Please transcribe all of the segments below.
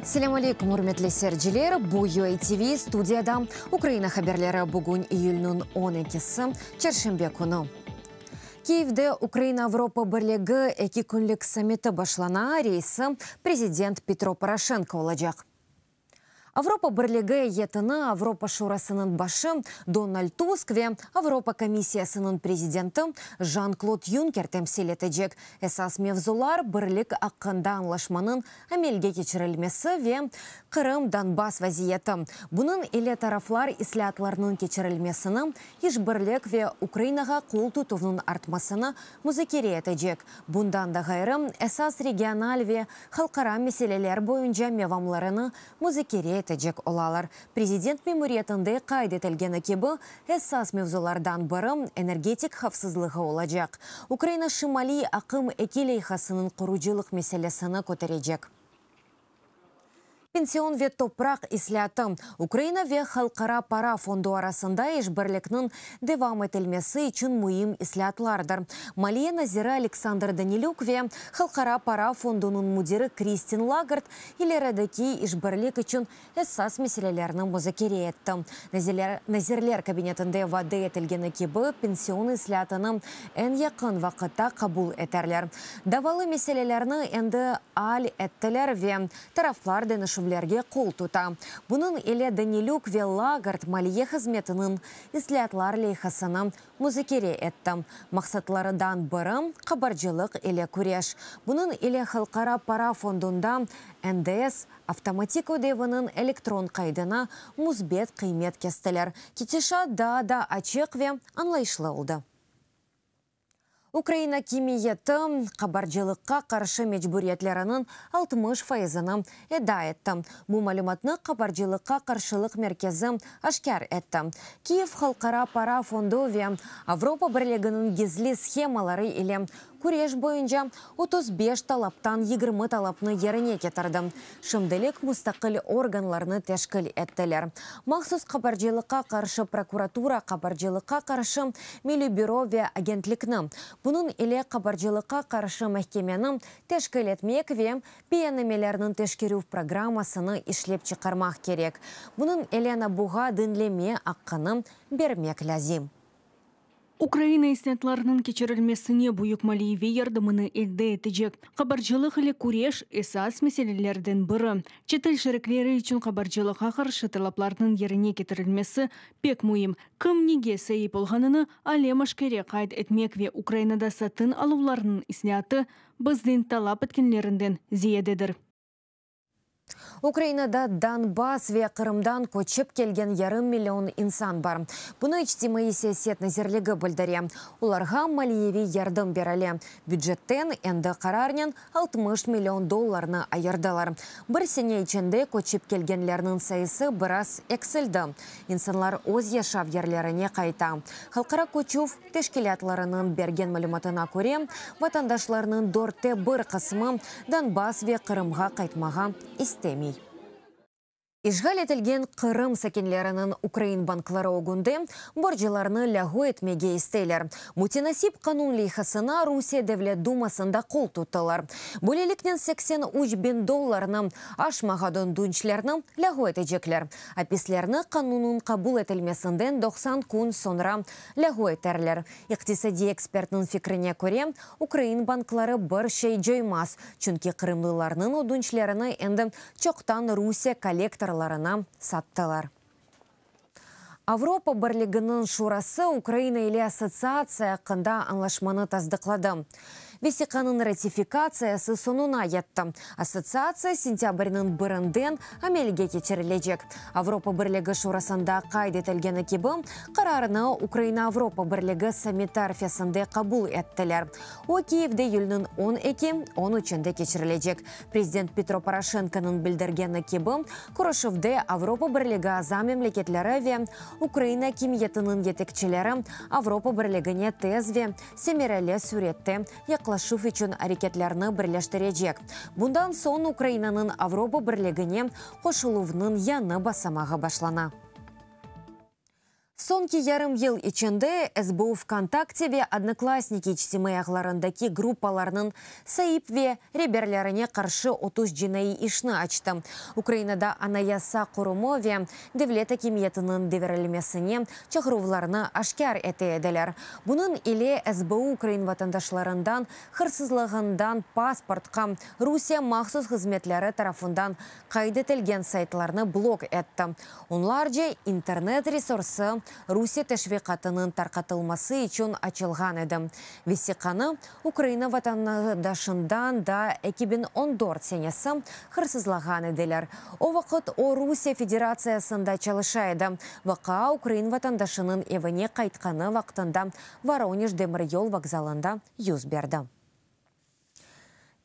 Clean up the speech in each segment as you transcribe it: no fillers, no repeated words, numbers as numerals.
Selâm aleyküm, ürmetli seyirciler! Bu UATV, studiyada Ukraina haberleri. Bugün iyülniñ on ekisi, çarşenbe künü. Kiyevde Ukraina-Avropa Birligi eki künlik sammiti başlana, reisi prezident Petro Poroşenko olacaq. Avropa Birligi eyyetini Avropa Şurasınıñ başı Donald Tusk ve Avropa Komissiyasınıñ prezidenti Jan-Klod Yunker temsil etecek. Esas mevzular, birlik aqqında añlaşmanıñ amelge keçirilmesi ve Qırım-Donbass vaziyeti. Bunıñ ile taraflar islâatlarnıñ keçirilmesini, işbirlik ve Ukrainağa qol tutuvnıñ artmasını muzakere etecek. Bundan da ğayrı, esas regional ve halqara meseleler boyunca mevamlarını muzakere etecek olalar. Prezident memuriyetinde qayd etilgeni kibi, esas mevzulardan biri energetik havfsızlığı olacaq. Ukraina Şimaliy aqım eki leyhasınıñ qurucılıq meselesini köterecek. Pension ve topraq islâatı, Ukraina ve Halqara para fondu arasında işbirlikniñ devam etilmesi içün müim islâatlardır. Maliye naziri Aleksandr Danilük ve Halqara para fondunıñ müdiri Kristin Lagard ilerideki işbirlik içün esas meselelerni muzakere etti. Nazirler Kabinetinde vade etilgeni kibi, pension islâatını eñ yaqın vaqıtta qabul eterler. Davalı meselelerni endi al ettiler ve taraflar deñişüvlerge qol tuta. Bunıñ ile Danilük ve Lagard maliye hızmetiniñ islâatlar leyhasını muzakere etti. Maqsatlarıdan biri, qabarcılıq ile küreş. Bunıñ ile Halqara para fondunda NDS avtomatik ödeviniñ elektron qaydına müsbet qıymet kestiler. Ketişat daa da açıq ve añlayışlı oldı. Ukraina akimiyeti qabarcılıqqa qarşı mecburiyetleriniñ 60 fayızını eda etti. Bu malümatnı Qabarcılıqqa qarşılıq merkezi aşkâr etti. Kiyev Halqara para fondu ve Avropa Birliginiñ gizli shemaları ile küreş boyunca 35 talaptan 20 talapnı yerine ketirdi. Şimdilik mustaqil organlarnı teşkil ettiler. Mahsus qabarcılıqqa qarşı prokuratura, qabarcılıqqa qarşı milliy büro ve agentlikni, bunıñ ile qabarcılıqqa qarşı mahkemeni teşkil etmek ve beyannamelerniñ teşkerüv programmasını işlep çıqarmaq kerek. Bunıñ ile NABU-ğa diñleme aqqını bermek lâzim. Ukraina islâatlarnıñ keçirilmesine büyük maliyeviy yardımını elde etecek. Qabarcılıq ile küreş, esas meselelerden biri. Çetel şerikleri içün qabarcılıqqa qarşı talaplarnıñ yerine ketirilmesi pek müim. Kim nege saip olğanını alem-aşkâre qayd etmek ve Ukrainada satın aluvlarnıñ islâatı bizden talap etkenlerinden ziyadedir. Ukrainada Donbass ve Qırımdan köçip kelgen yarım million insan bar. Bunı İçtimaiy siyaset nazirligi bildire. Olarğa maliyeviy yardım berile. Bücetten endi qararnen 60 million dollarnı ayırdılar. Bir sene içinde köçip kelgenlerniñ sayısı biraz eksildi. İnsanlar öz yaşav yerlerine qayta. Halqara köçüv teşkilâtlarınıñ bergen malümatına köre, vatandaşlarnıñ dörtte bir qısmı Donbass ve Qırımğa qaytmağa istemey. İşğal etilgen Qırım sakinleriniñ ukrain bankları ögünde borclarını lâğu etmege isteyler. Mütenasip qanun leyhasına Rusiye Devlet Dumasında qol tuttılar. Böyleliknen 83 biñ dollarnı aşmağan ödünçlerni lâğu etecekler. Apislerni qanunnıñ qabul etilmesinden 90 kün soñra lâğu eterler. İqtisadiy ekspertniñ fikrine köre, ukrain bankları bir şey coymaz, çünki qırımlılarnıñ ödünçlerini endi çoqtan Rusiye kollektorlarına sattılar. Avropa Birliginiñ Şurası Ukraina ile assotsiatsiya aqqında añlaşmanı tasdıqladı. Vesiqanıñ ratifikatsiyası soñuna yetti. Assotsiatsiya sentâbrniñ birinden amelge keçirilecek. Avropa Birligi Şurasında qayd etilgeni kibi, qararnı Ukraina-Avropa Birligi sammiti arfesinde qabul ettiler. O, Kiyevde iyülniñ 12, 13-nde keçirilecek. Prezident Petro Poroşenkonıñ bildirgeni kibi, körüşüvde Avropa Birligi aza memleketleri ve Ukraina akimiyetiniñ yetekçileri Avropa Birligine tez ve semereli sürette yaqlaşuv içün areketlerni birleştirecek. Bundan soñ Ukrainanıñ Avropa Birligine qoşuluvnıñ yañı basamağı başlana. Soñki yarım yıl içinde SBU VKontakte ve Odnoklassniki içtimaiy ağlarındaki gruppalarnıñ saip ve reberlerine qarşı 30 cinaiy işni açtı. Ukrainada anayasa qurumı ve devlet akimiyetiniñ devirilmesine çağıruvlarnı aşkâr ete ediler. Bunıñ ile SBU ukrain vatandaşlarından hırsızlağından pasportqa Rusiye mahsus hızmetleri tarafından qayd etilgen saytlarnı blok etti. Onlarca internet resursı Rusiye teşviqatınıñ tarqatılması içün açılğan edi. Vesiqanı Ukraina vatandaşından da 2014 senesi hırsızlağan ediler. O vaqıt o Rusiye Federatsiyasında çalışa edi. Vaqia ukrain vatandaşınıñ evine qaytqanı vaqtında Voronej demiryol vokzalında yüz berdi.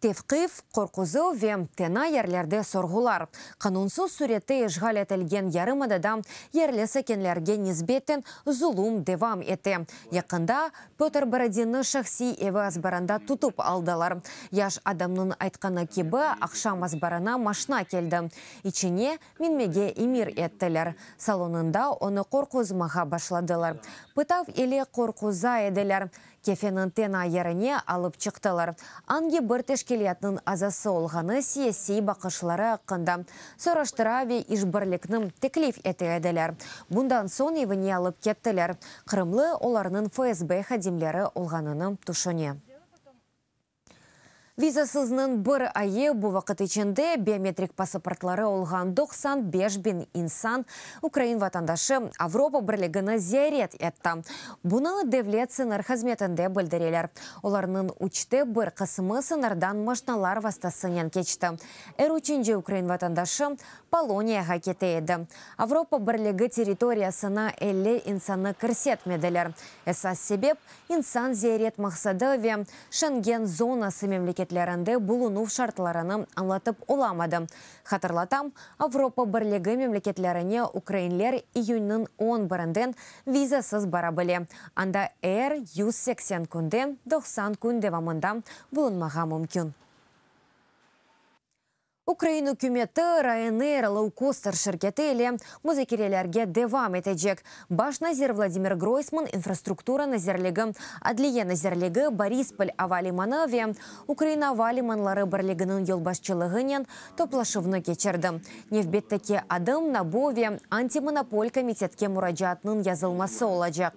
Tevqif, qorquzuv ve tena yerlerde sorğular, qanunsız sürette işğal etilgen yarımadada yerli sakinlerge nisbeten zulum devam ete. Yaqında Pötr Borodinni şahsiy evi azbarında tutıp aldılar. Yaş adamnıñ aytqanı kibi, aqşam azbarına maşna keldi, içine minmege emir ettiler. Salonında onı qorquzmağa başladılar. Pıtav ile qorquza ediler. Kefeniñ tena yerine alıp çıqtılar. Angi bir teşkilâtnıñ azası olğanı, siyasiy baqışları aqqında soraştıra ve işbirlikni teklif ete ediler. Bundan soñ evine alıp kettiler. Qırımlı olarnıñ FSB hadimleri olğanını tüşüne. Vizasıznıñ bir ayı, bu vaqıt içinde biometrik pasaportları olğan 95 biñ insan, ukrain vatandaşı, Avropa Birligini ziyaret etti. Bunı Devlet sıñır hızmetinde bildireler. Olarnıñ üçte bir qısmı sıñırdan maşnalar vastasınen keçti. Er üçünci ukrain vatandaşı Poloniyağa kete edi. Avropa Birligi territoriyasına 50 insannı kirsetmediler. Esas sebep, insan ziyaret maqsadı ve Şengen zonası memleketlerinde bulunuv şartlarını añlatıp olamadı. Hatırlatam, Avropa Birligi memleketlerine ukrainler iyünniñ on birinden vizasız bara bile. Anda er 180 künden 90 kün devamında bulunmağa mümkün. Ukraina ükümeti Ryanair lou-koster şirketi ile muzakerelerge devam etecek. Baş nazir Vladimir Groysman İnfrastruktura nazirligi, Adliye nazirligi, Borispol ava limanı ve Ukraina ava limanları birliginiñ yolbaşçılığınen toplaşuvnı keçirdi. Nevbetteki adım NABU ve Antimonopol komitetke muracaatnıñ yazılması olacaq.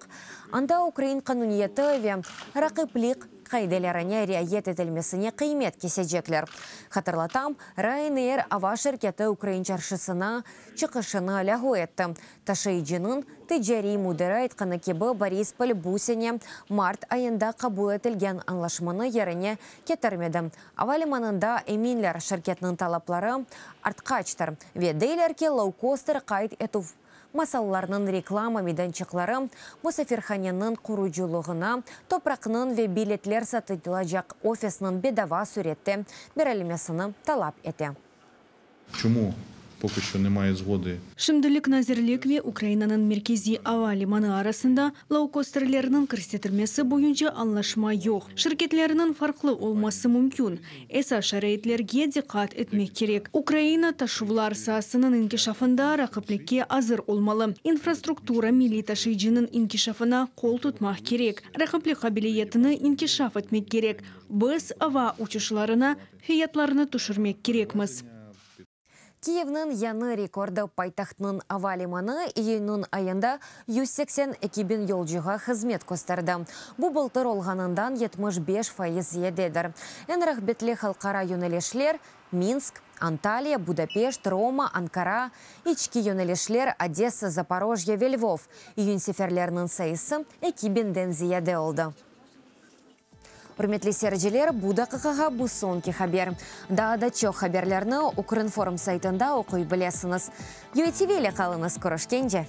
Anda ukrain qanuniyeti ve raqiplik qaidelerine riayet etilmesine qıymet kesecekler. Hatırlatam, Ryanair ava şirketi ukrain çarşısına çıqışını lâğu etti. Taşıyıcınıñ ticariy müdiri aytqanı kibi, Borispol bu sene mart ayında qabul etilgen añlaşmanı yerine ketirmedi. Ava limanında eminler, şirketniñ talapları artqaçtır ve deyler ki, loukoster qayd etüv masallarnıñ reklama meydançıqları, musafirhaneniñ qurucılığına topraqnıñ ve biletler satılacaq ofisniñ bedava sürette berilmesini talap ete. Çому poki şo nemaye zğodı? Şimdilik nazirlik ve Ukrainanıñ merkeziy ava limanı arasında loukosterlerniñ kirsetilmesi boyunca añlaşma yoq. Şirketlerniñ farqlı olması mümkün. Esas şaraitlerge diqqat etmek kerek. Ukraina taşuvlar saasınıñ inkişafında raqiplikke azır olmalı. İnfrastruktura milliy taşıyıcınıñ inkişafına qol tutmaq kerek. Raqiplik qabiliyetini inkişaf etmek kerek. Biz ava uçuşlarına fiyatlarnı tüşürmek kerekmiz. Kiyevniñ yañı rekordı, paytahtnıñ ava limanı iyünniñ ayında 182 biñ yolcuğa hızmet kösterdi. Bu bıltır olğanından 75% ziyadedir. Eñ rağbetli halqara yönelişler, Minsk, Antalya, Budapeşt, Roma, Ankara, içki yönelişler, Odessa, Zaporojye ve Lvov. İyün seferleriniñ sayısı eki biñden ziyade oldı. Ürmetli seyirciler, bu daqiqağa bu soñki haber. Daa da çoq haberlerni Ukrinform saytında oquy bilesiñiz. UATV ile qalıñız, körüşkence!